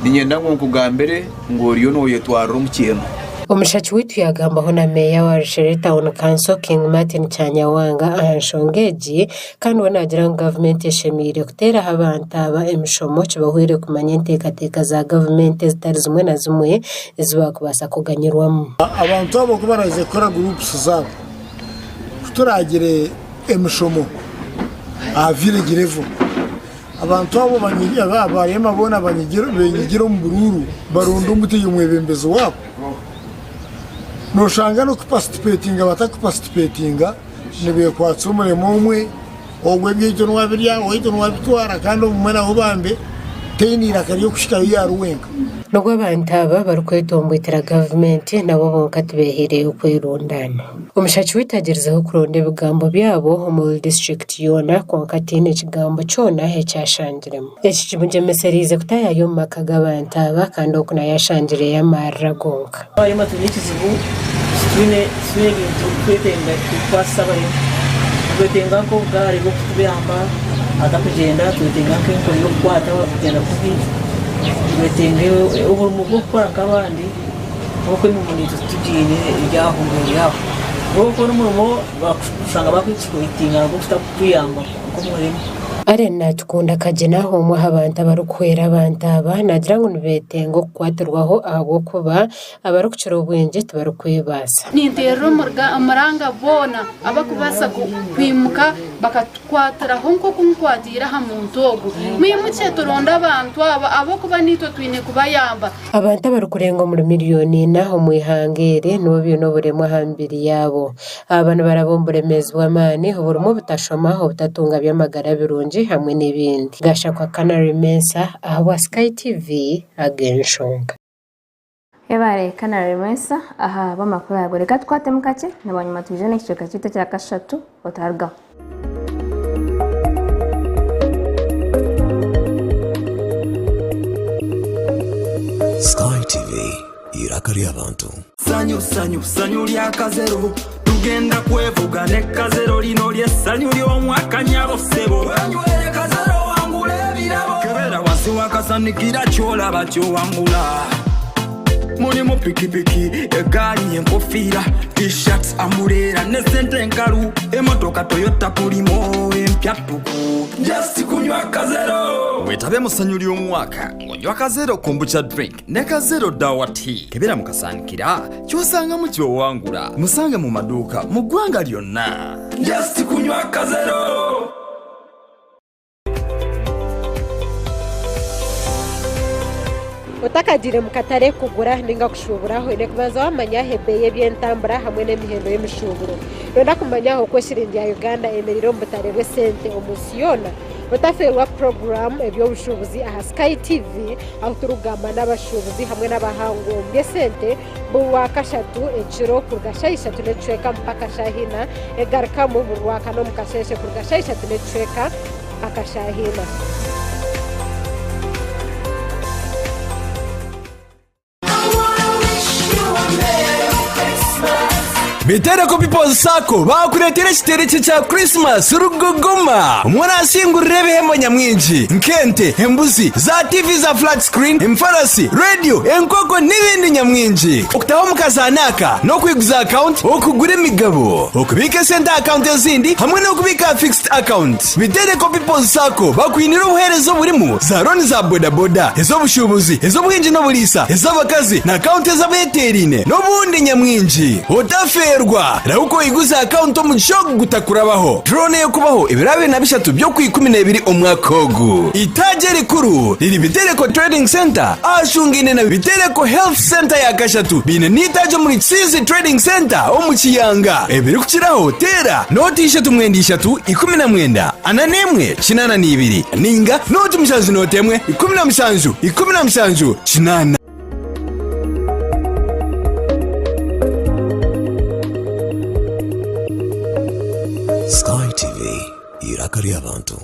niinyenda ngu nkugambire ngu oriyo nooyetwarira omu kyema. Omushaki waitu yaagambaho na Meeya wa Rushere Town Council, King Martin Kyanyawanga aha nshonga egi kandi we naagira ngu gavumenti eshemereire kuteeraho abantu aba emishomo kibahwere kumanya enteekateeka za gavumenti ezitari zimwe na zimwe ezi baakubaasa kuganyirwamu. Abantu abo ku baraaze kukora gurupusi zaabo, ku turaagire emishomo aha village level, abantu abo abarema boona benyigire omu buruuru baronde omutegyeki omwebembezi waabo. Noshanga n'okupasitipetinga batakupasitipetinga nibekwatsa omurema omwe, ogwo ebyaitu niwe abirya, owaitu niwe abitwara kandi obumwe nawe bambe taine eiraka ry'okuhikayo yaari wenka. N'obu abantu aba barikwetomboitera gavumenti, nabo bonka tibehaireyo kwerundaana. Omushaki waitu agyerizeho kuronda ebigambo byabo omuri disiturikiti yoona kwonka tihaine kigambo kyona eki ashangiremu. Eki kimugyemesereize kutaayaaya omu maka g'abantu aba kandi oku nayo ashangireyo amarira gonka. Abarema twine ekizibu titwine ebintu ebitwetenga ebikukwasisa abarema. Nitwetenga nk'obugaari bw'okutuyamba ahatakugyenda, twetenga nk'enkoni y'okukwata wakugyenda kubi, twetenga oburimo bw'okukora nk'abandi ahabw'okuba emirimo naitwe titugiine eri aho eri aho. Waaba okukora omurimo oshanga bakwexploitinga ahabw'okutakuyamba nk'omurema. Allen Natukunda Kagina, omwe aha bantu abarikuhwera abantu aba, naagira ngu nibeetenga okukwatirwaho ahabw'okuba abarikukira obwingi tibarikwebaasa. Ninteerera omuranga boona abarikubaasa kwimuka bakatukwatiraho nk'oku nkwatiire aha muntu ogu. Mwimukye turonde abantu aba ahabw'okuba naitwe twine kubayamba. Abantu abarikurenga omuri miriyoni ina omu ihanga eri nibo baine oburemu aha mibiri yaabo. Aba nibaraba omu buremeezi bw'amaani oburimu obutashoma, obutatunga by'amagara birungi hamwe n'ebindi. Gashakwa Canary Mensah ahabwa Sky TV ag'enshonga. Yebare Canary Mensah aha bw'amakuru ago. Reka tukwatemu kakye na bwanyima twije n'ekicweka kyaitu ekya kashatu otarugaho. Sky TV, eiraka ry'abantu. Sanyu sanyu sanyu lya kazero tugenda kwevuga ne kazero lino ly'essanyu ly'omwaka nyabo ssebo wenywere kazero wangula ebirabo kebera wansi wakasanikira kyolaba kyowangula mulimu pikipiki egaali enkofiira t-shirts amuleera ne sente enkalu emotoka toyota kulimo empya ttuku just kunywa kazero Wetabe mu ssanyu ly'omwaka ng'onywa Kazero Kombucha Drink ne Kazero Dawa Tea. Kebera mu kasaanikira ky'osangamu ky'owangula. Musange mu maduuka mu ggwanga lyonna. Just kunywa Kazero. Otakagiire mu katare kugura ninga kushuubura, oine kubanza wamanya ebeeyi y'eby'entambura hamwe n'emihendo y'emishuuburo. Noyenda kumanya oku eshiringi ya Uganda eyemereire omu butare bw'esente omu nsi yoona? Otafeerwa puroguraamu Eby'obushuubuzi aha Sky TV ahu turikugamba n'abashuubuzi hamwe n'abahangu omu by'esente buri Rwakashatu ekiro kuruga shaaha ishatu n'ekicweka mpaka shaaha ina, egarukamu buri Rwakana omu kasheeshe kuruga shaaha ishatu n'ekicweka mpaka shaaha ina. Bitereko People's Sacco baakureetera ekiteerekye kya Christmas ruguguma omwe orasingurira ebihembo nyamwingi nk'ente, embuzi, za TV za flat screen, emifarasi, rediyo, enkoko n'ebindi nyamwingi. Okutaho omu kazaano aka n'okwiguza akawunti, okugura emigabo, okubiika esente aha akawunti ezindi hamwe n'okubiika aha fixed account. Bitereko People's Sacco bakwiniire obuheereza oburimu za looni za bodaboda, ez'obushuubuzi, ez'obuhingi n'oburiisa, ez'abakazi na akawunti ez'abeeteeraine n'obundi nyamwingi. Otafeerwa! kushemererwa! Rahuka oiguze akawunti omugisha ogu gutakurabaho. Draw n'ey'okubaho ebiro 23 by'Okwikumineebiri omwaka ogu. Eitaagi erikuru riri Bitereko Trading Centre ahashungaine na Bitereko Health Centre ya kashatu baine n'eitaagi omuri Kisiizi Trading Centre omu Kiyanga. Ebirikukiraho teera nooti ishatu mwenda ishatu 19 41 82 nainga nooti mushanju nooti emwe 17 17 8. Sky TV, eiraka ry'abantu.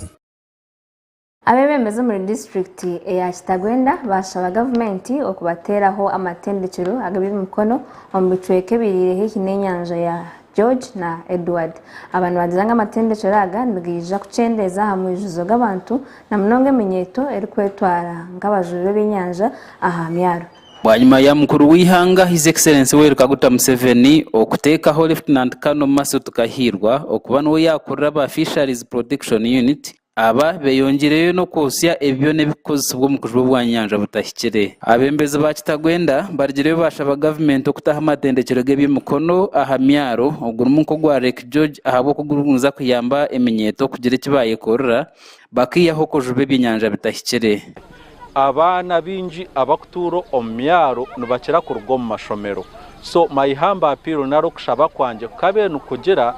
Abeebembezi omuri disiturikiti eya Kitagwenda baashaba gavumenti okubateeraho amatendekyero ag'eby'emikono omu bicweka ebiriire haihi n'enyanja ya George na Edward. Aba nibagira ngu amatendekyero aga nigaija kukyendeeza aha mwijuzo gw'abantu na munonga eminyeeto erikwetwara nk'abajubi b'ebyenyanja aha myaro. Bwanyima ya mukuru w'eihanga His Excellency Yoweri Kaguta Museveni okuteekaho Lieutenant Colonel Mercy Tukahirwa okuba niwe yaakurira aba Fisheries Protection Unit, Aba beyongyeireyo n'okwotsya ebi byona ebirikukozesibwa omu kujuba obwanyanja butahikire. Abeebembezi ba Kitagwenda barugireyo baashaba gavumenti okutaho amatendekyero g'eby'emikono aha myaro ogurimu nk'ogwa Lake George ahabw'oku gurikuza kuyamba eminyeeto kugira eki baayekorera bakaihaho okujuba ebyenyanja bitahikire. Abaana baingi abakutuura omu myaro nibakira kuruga omu mashomero so my humble appeal nari okushaba kwangye kukabaire nikugira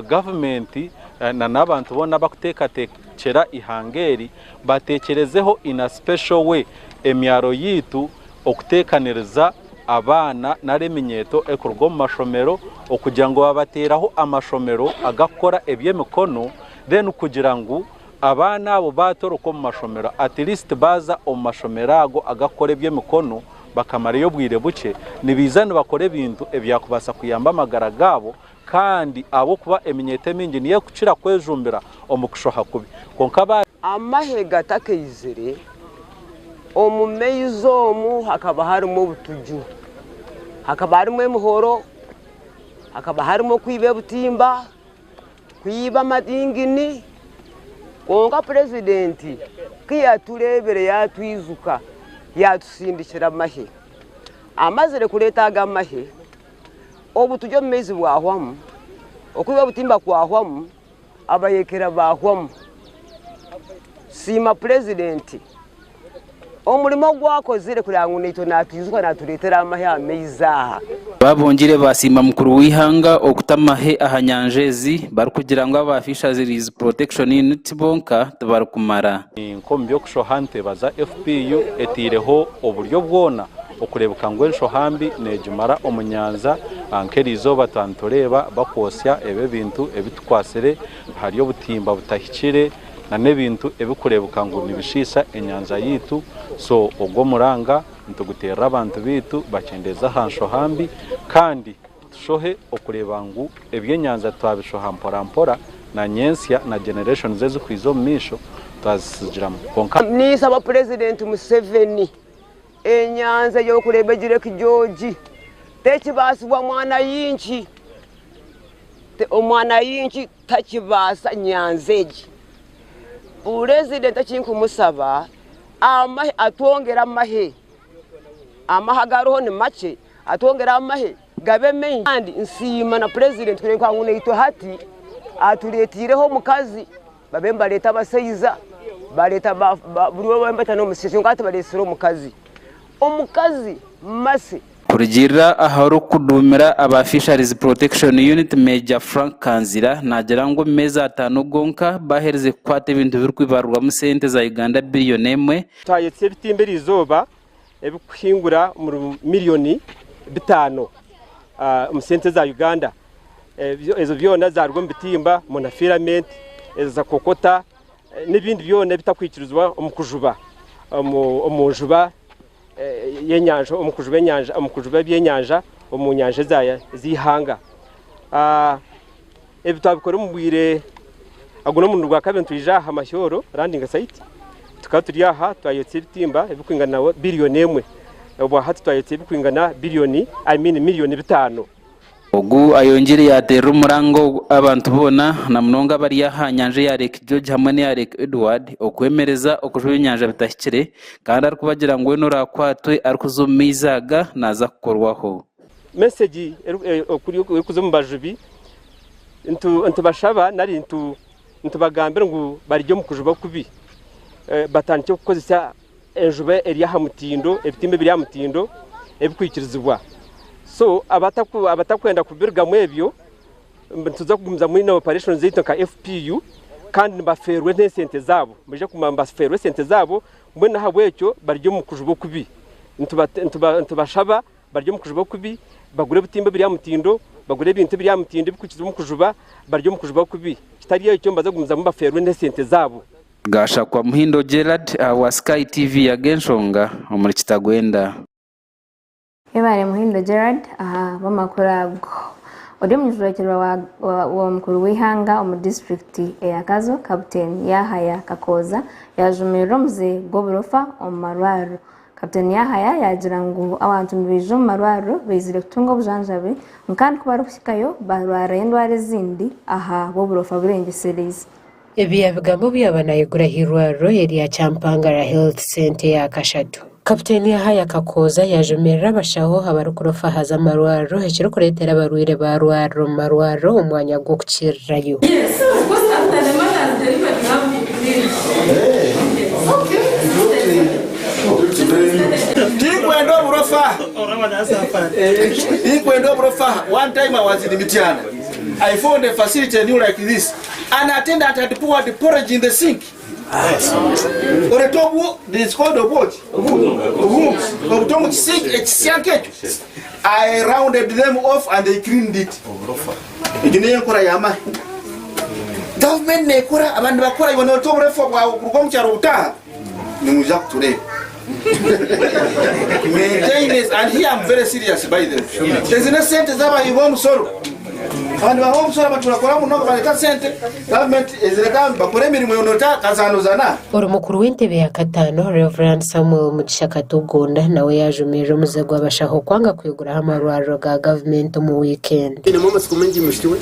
gavumenti na n'abantu boona abakuteekateekyera eihanga eri bateekyerezeho in a special way emyaro yaitu okuteekaniriza abaana nari eminyeeto erikuruga omu mashomero okugira ngu babateeraho amashomero agakukora eby'emikono then kugira ngu abaana abo baatoroka omu mashomero at least baaza omu mashomero ago agakukora eby'emikono bakamarayo obwire bukye nibaija nibakora ebintu ebyakubaasa kuyamba amagara gaabo kandi ahabw'okuba eminyeeto emingi niyo erikukira kwejumbira omu kushoha kubi kwonka ba. Amahe gatakaizire, omu maizi omu hakaba harimu obutuju, hakaba harimu emihoro, hakaba harimu okwiba ebutimba, kwiba amadingini, kwonka purezidenti ku yatureebire yatwijuka yatusindikira amahe. Amazire kureeta ago amahe, Obutugi omu maizi bwahwamu, okwiba obutimba kwahwamu, abayekera baahwamu. Siima Purezidenti omurimo ogu akozire kureba ngu naitwe natwijuka natureetera amahe aha maizi aha. Babongyeire baasiima mukuru w'eihanga okuta amahe aha nyanja ezi barikugira ngu aba Fisheries Protection Unit bonka tibarikumara. Nk'omu by'okushoha ntebaza FPU etaireho oburyo bwona okureebeka ngu enshoha mbi neegimara omu nyanja. Nk'eriizooba twaba nitureeba bakwotsya ebi ebintu ebi tukwatsire ahari obutimba butahikire n'ebintu ebirikureebeka ngu nibishiisha enyanja yaitu. So ogwo omuranga nituguteerera abantu baitu bakyendeeze aha nshoha mbi kandi tushohe okureeba ngu eby'enyanja twabishoha mpora mpora na nyentsya na generations ezikwiza omu maisho twazitsigiramu. Kwonka. Ninsaba Purezidenti Museveni Enyanja ey'okureeba egi Lake George tekibaasibwa mwana yinki, omwana yinki takibaasa nyanja egi. Purezidenti ekinkumusaba amahe atwongere amahe, amahe agariho ni makye atwongere amahe gabe maingi. Kandi nsiima na purezidenti kureebeka ngu naitwe hati atureetiireho omukazi. Babe nibareeta abashaija, bareeta buri omwe babe n'omushaija kwonka hati bareetsire omukazi. Omukazi Mercy. Kurugiirira aha orikuduumira aba Fisheries Protection Unit Major Frank Kanzira naagira ngu omu meezi ataano gonka baaherize kukwata ebintu birikwibarirwamu sente za Uganda biriyoni emwe. Twayetsya ebitimba eriizooba ebirikuhingura omuri miriyoni bitaano omu sente za Uganda. Ezo byona zaruga omu bitimba, monofilamenti, eza kokota n'ebindi byona ebitakwikirizibwa omu kujuba omu njuba y'enyanja omu kujuba enyanja omu kujuba ebyenyanja omu nyanja ez'eihanga. Ebi twabikora omu bwire ogu n'omurundi gwa kabiri nitwija aha Mahyoro landing site tukaba turi aha twayotsya ebitimba ebirikwingana biriyoni emwe obwahati twayotsya ebirikwingana biriyoni I mean miriyoni bitaano. Ogu ayongyeire yaateerera omuranga abantu boona na munonga abari aha nyanja eya Lake George hamwe n'eya Lake Edward okwemereza okujuba ebyenyanja bitahikire kandi arikubagira ngu weena oraakwatwe arikuza omu maizi aga naaza kukorwaho. message erikuza omu bajubi nitubashaba nari nitubagambira ngu bari omu kujuba kubi batandikye kukozesa enjuba eri aha mutindo, ebitimba ebiri aha mutindo ebikwikirizibwa. So abatakwenda kubirugamu ebyo nituza kugumizamu na operations zaitu nka FPU kandi nibaferwe n'esente zaabo, baija kuguma nibaferwa esente zaabo, mbwenu ahabw'ekyo bari omu kujuba okubi. Nitubashaba bari omu kujuba okubi bagure ebitimba ebiri aha mutindo, bagure ebintu ebiri aha mutindo ebikwikirizibwa omu kujuba, bari omu kujuba kubi. Kitari ekyo nibaza kugumizamu baferwe n'esente zaabo. Gashakwa Muhindo Gerald ahabwa Sky TV Ag'enshonga omuri Kitagwenda. Yebare Muhindo Gerald aha bw'amakuru ago. Ori omunyijwekyerwa wa mukuru w'eihanga omu disiturikiti eya Kazo, Kaputeni Yahaya Kakooza yajumirira omuze gw'oburofa omu marwariro. Kaputeni Yahaya yaagira ngu abantu nibaija omu marwariro baizire kutunga obujanjabi ngu kandi ku barikuhikayo barwarayo endwara ezindi aha bw'oburofa burengyesereize. Ebi yabigamba obu yaaba nayegura ah'eirwariro erya Kyampangara Health Centre eya kashatu. Kaputeni Yahaya Kakooza yajumirira abashaho abarikurofa aha z'amarwariro ekirikureetera abarwaire baarwarira omu marwariro omu mwanya gw'okukirirayo. Tinkwenda oburofa. Tinkwenda oburofa. One time I was in Mityana. I found a facility new like this. An attendant had poured porridge in the sink. Oreta obu, it's called obwoki. Obuungi. Obuta omu kisink ekisya nk'ekyo. I rounded them off and they cleaned it. Egyo niyo enkora y'amahe. Gavumenti neekora, abantu nibakora, iwe nooreta oburefu bwawe kuruga omu kyaro obutaaha, nimwija kutureeba. Maintenance, and here I'm very serious by the way. Ezi n'esente z'abahi b'omusoro. Abantu baha omusoro abantu bakora munonga bareta sente, gavumenti ezireka bakore emirimo yoona kazanozana. Ori mukuru w'entebe ya kataano, Rev. Samuel Mugisha Katugunda nawe yaajumirira omuze gw'abashaho kwanga kwiguraho amarwariro ga gavumenti omu wiikendi. Oinemu amatsiko maingi mushiki we,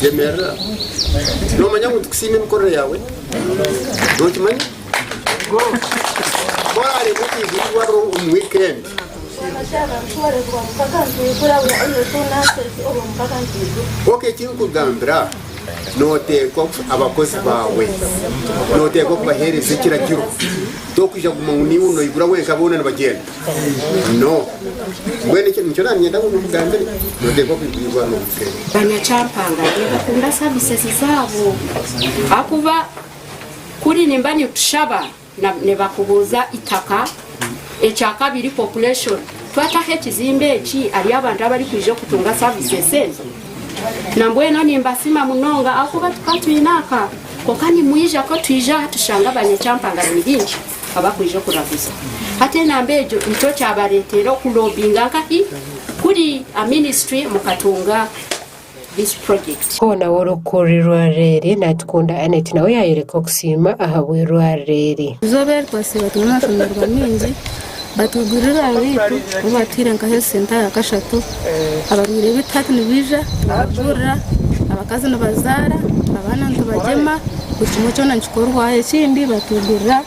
yemerera. Noomanya ngu nitukusiima emikorere yaawe? Nookimanya? Ku oraareebe okwija eirwariro omu wiikendi. Kwonka eki nkugambira, nooteekwa abakozi baawe nooteekwa kubaheereza ekiragiro. Tokwija kuguma ngu niiwe noigura wenka boona nibagyenda. No. Mbwenu ekyo nikyo naanyenda ngu nkugambire, nooteekwa kwigura eirwariro omu wiikendi. Banyakyampanga nibakunda services zaabo ahakuba kuri nimba nitushaba nibakubuuza itaka, ekyakabiri population, twataho ekizimbe eki hariyo abantu abarikwija okutunga services ezo? Nambwenu nimbasiima munonga ahakuba tukaba twine aka kwonka nimwija ku twija aha tushanga abanyakyampanga ni baingi abakwija okuraguza. Hati enamba egyo nikyo kyabareteera okulobinga nkahi kuri a ministry mukatunga this project. Hoona orikukurira eirwariro eri, Natukunda Annet nawe yaayoreka okusiima ahabw'eirwariro eri. Eizooba eri twasiiba twine amashemererwa maingi, batwigurira eirwariro ryaitu ahu batuhaire nka health centre ya kashatu, abarwaire baitu hati nibaija nibabagurira, abakazi nibazaara, abaana nitubagyema, buri kimwe kyona nikikorwaho. Ekindi batwigurira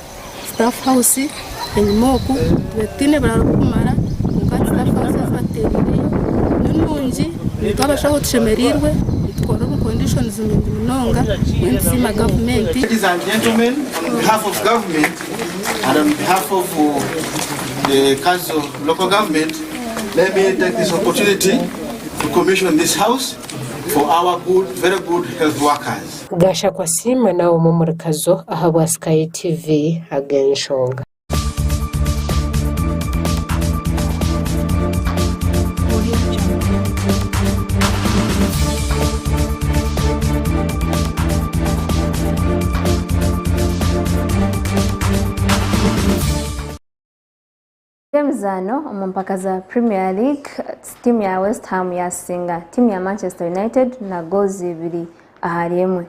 staff house enyima oku, tubaire tutaine buraaro burikumara kwonka hati staff house ezi batutereireyo ni nungi, itwe abashaho tushemereirwe nitukorera omu conditions nungi munonga mbwenu nitusiima gavumenti. Ladies and gentlemen, on behalf of government and on behalf of the Kazo local government, let me take this opportunity to commission this house for our good, very good health workers. Gashakwa Siima nawe omwe omuri Kazo ahabwa Sky TV ag'enshonga. Eby'emizaano omu mpaka za Premier League, tiimu ya West Ham yasinga tiimu ya Manchester United na goozi 2-1.